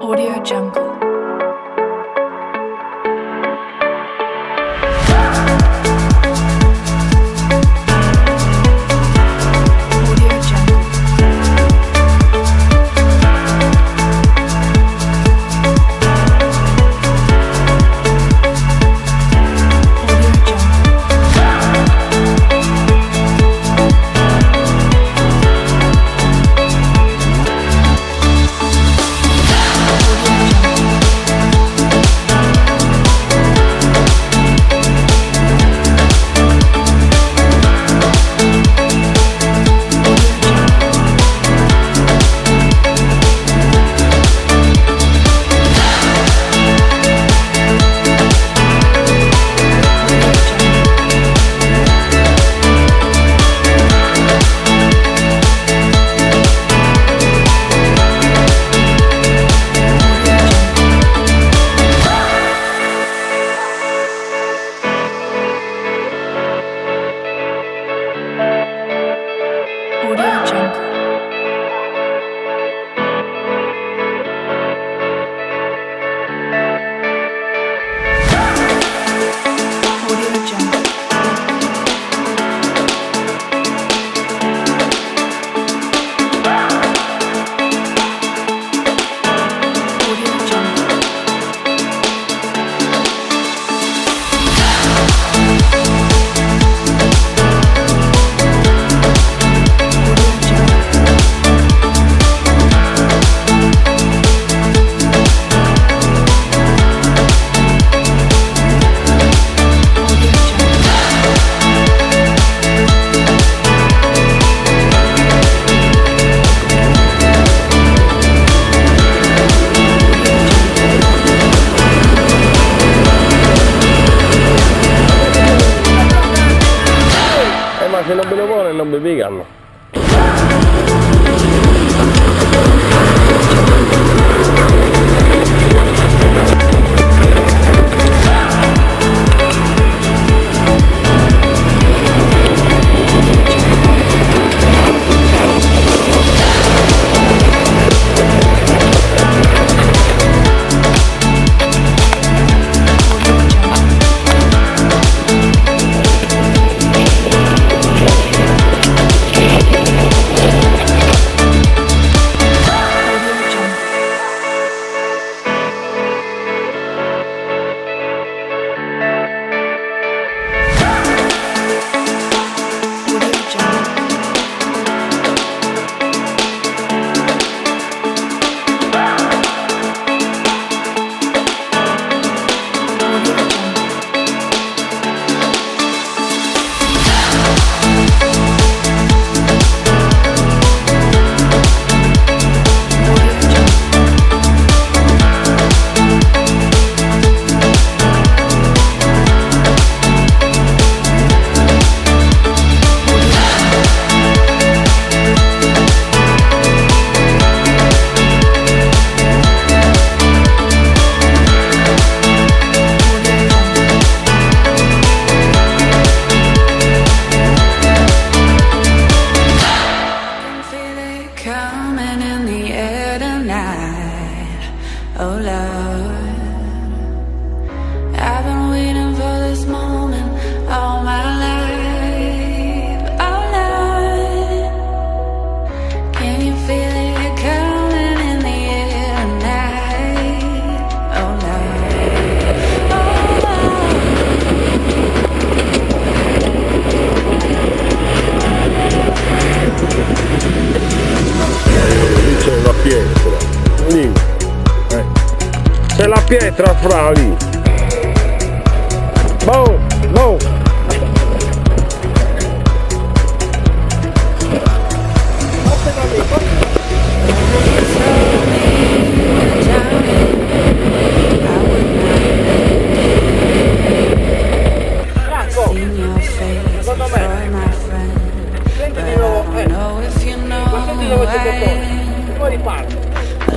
Audio Jungle. Audio Jungle. Audio Jungle. Audio Jungle. Audio Jungle. Audio Jungle. Audio Jungle. Audio Jungle. Audio Jungle. Audio Jungle. Audio Jungle. Audio Jungle. Ma se non ve lo pone non vi picano. Audio Jungle. Audio Jungle. Audio Jungle. Audio Jungle. Audio Jungle. Audio Jungle. Audio Jungle. can feel it coming in the air tonight. Oh Lord, I've been waiting for this moment all my life. Oh Lord, can you feel it coming in the air tonight? Oh Lord, oh Lord. Lì c'è una pietra. Lì. C'è la pietra fra lì. Boh, boh. Seen your face before, my friend. But I don't know if you know why. Poi riparte. I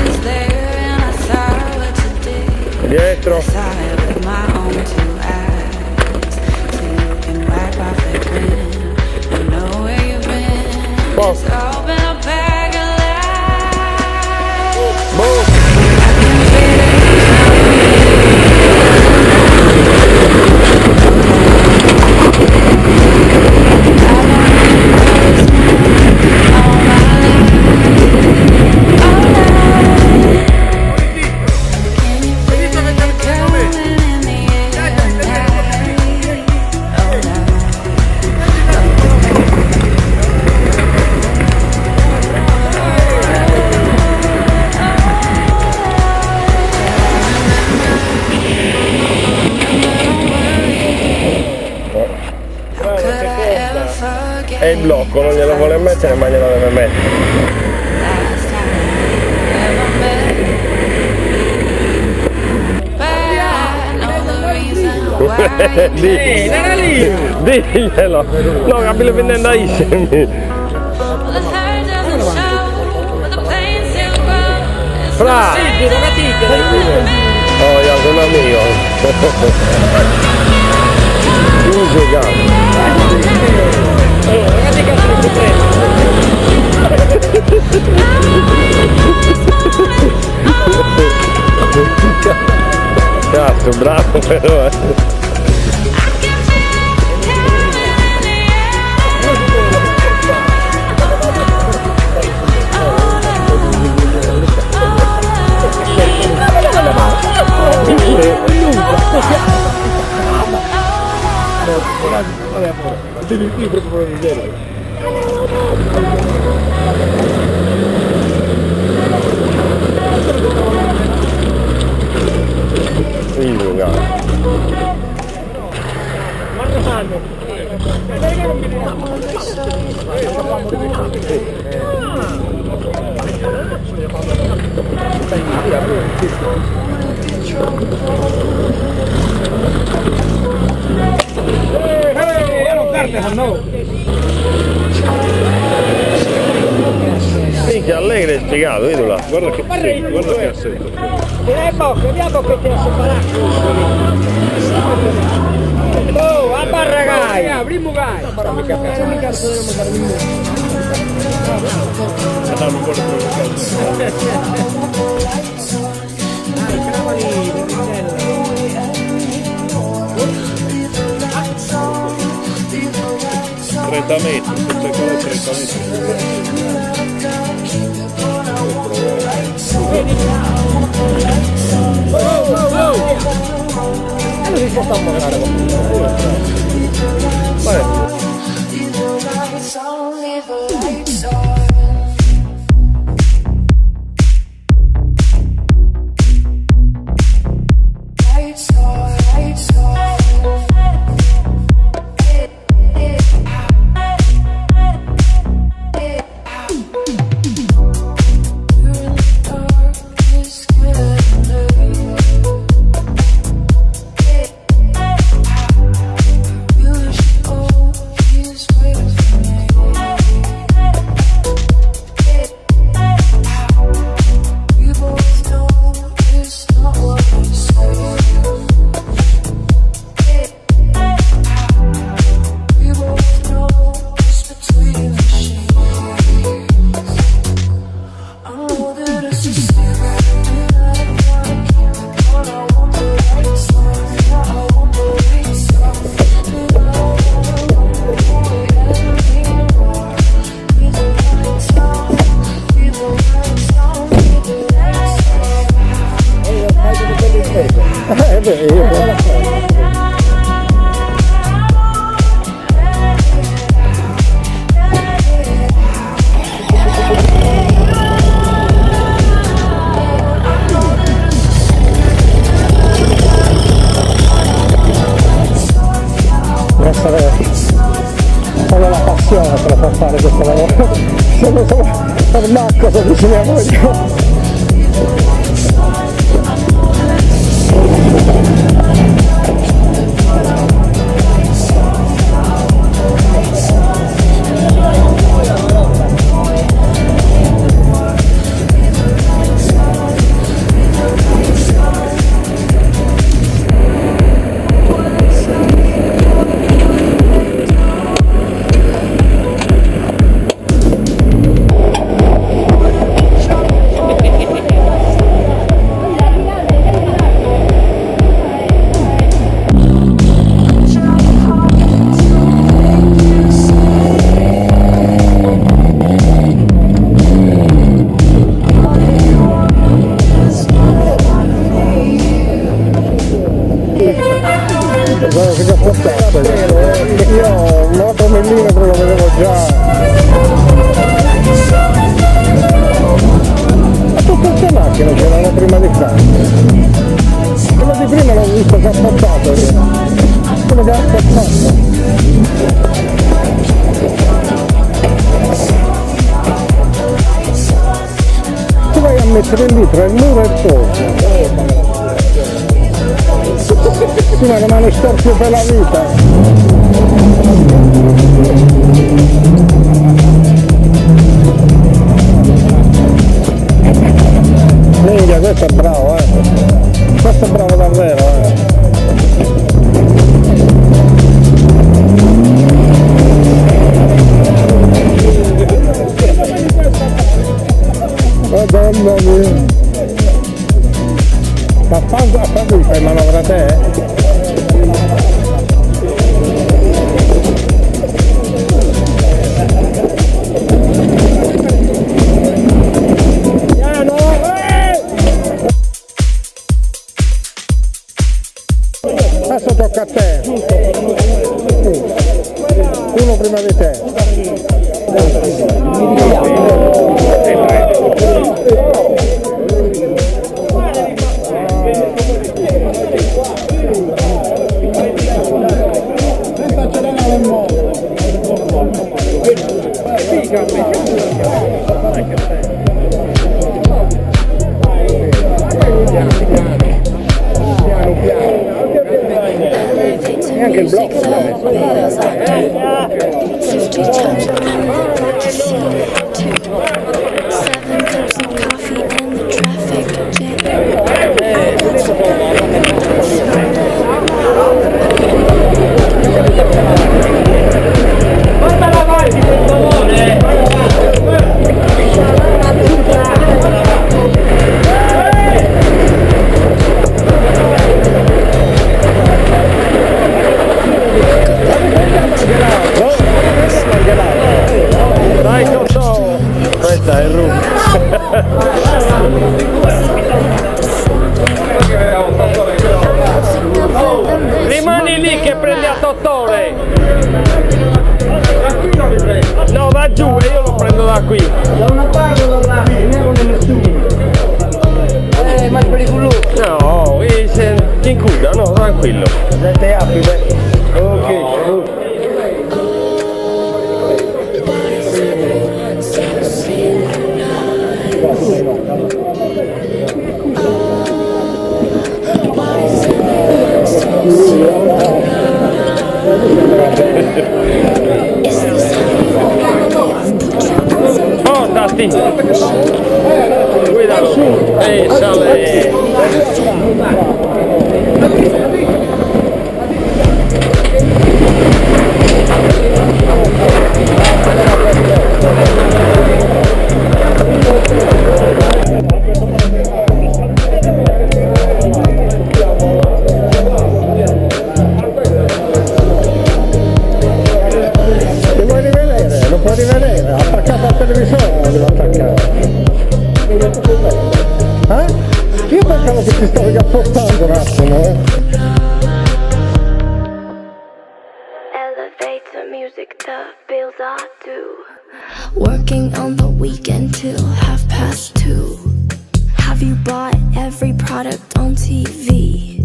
was there and I saw what you did. Dietro. I saw it with my own two eyes. So you can wipe off that grin. I know where you've been. Boh. It's all been a bag of lies. Boh. Rocco non glielo vuole mettere ma glielo deve mettere. Last time we ever met. But I know the reason why you Diglielo! No, ca bi lu bendende a isse! Well, the hurt doesn't show, but the pain still grows. It's Fra! no stranger to me. Oh, ja, sono amico! Chiuso, cazzo! Cazzo, bravo però! eh. I can feel it coming in the air. Chiuso, cazzo! Minchia, Allegri è spiegato, vedi là. Guarda che, sì, guarda che assetto. Vediamo che ti ha separato. Oh, a barragai! Primo gai! 30 metri, se c'è quello 30 metri. Leave the lights on, leave the lights on. Lights on, lights on. We're in the dark, it's getting late. You should always wait for me. We both know it's not what it seems. We both know it's between the sheets. I know that it's a secret that I gotta keep it, but I want the lights on. Yeah, I want the lights on. And I don't wanna walk away anymore. Leave the lights on, leave the lights on, leave the lights on. Eh beh, io... Deve essere solo la passione te la fa fare questo lavoro. Solo, solo per Marco se vicino a voi. Guarda che già portato, io un altro millimetro lo vedevo già. Ma tutte queste macchine c'erano prima di qua. Quello di prima l'ho visto già portato io. Quello che ha portato. mettere lì tra il muro e il posto. Sì, ma rimane storpio per la vita. Minchia, questo è bravo, eh. Questo è bravo davvero, eh. Madonna mia. Ma fa lui fai manovra te? Piano! Eh! Adesso tocca a te. Uno prima di te. Neanche il blocco 50 times Seven cups of coffee and the traffic jam. I got stuck Guardala avanti per favore! Dai Totò! Questa è Ru. Rimani lì che prendi a Totore! No, va giù e io lo prendo da qui. Da una parte o dall'altra, non è nessuno. Ma è pericoloso. No, se ti incuda, no, tranquillo. Sette apri, beh. Ok. So synchronized. Why is everyone so synchronized? Is this how you wanna live? Put your hands up. Portati! Guidalo! E sale! Lo vuoi rivedere? Lo puoi rivedere? Attaccato al televisore lo devo attaccare. Eh? Io pensavo che ti stavi apportando un attimo, eh. Elevator music, the bills are due. Working on the weekend till 2:30. Have you bought every product on TV?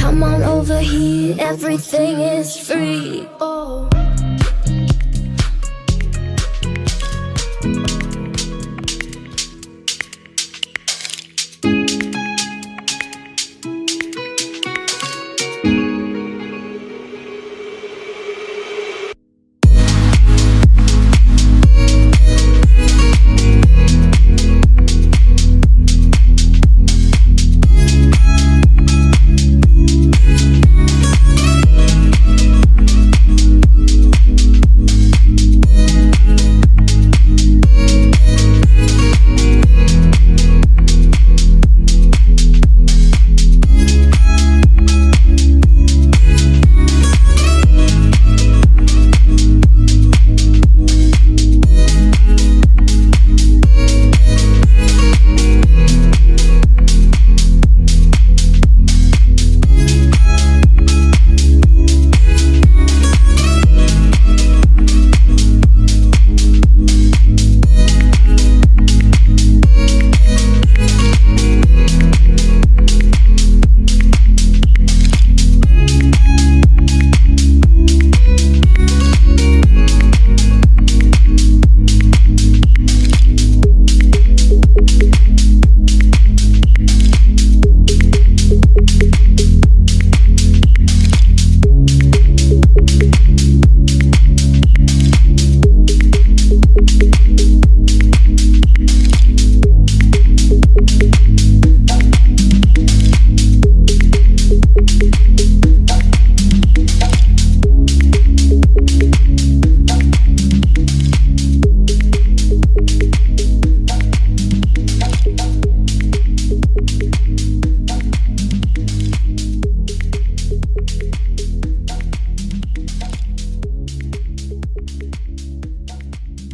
Come on over here, everything is free. Oh.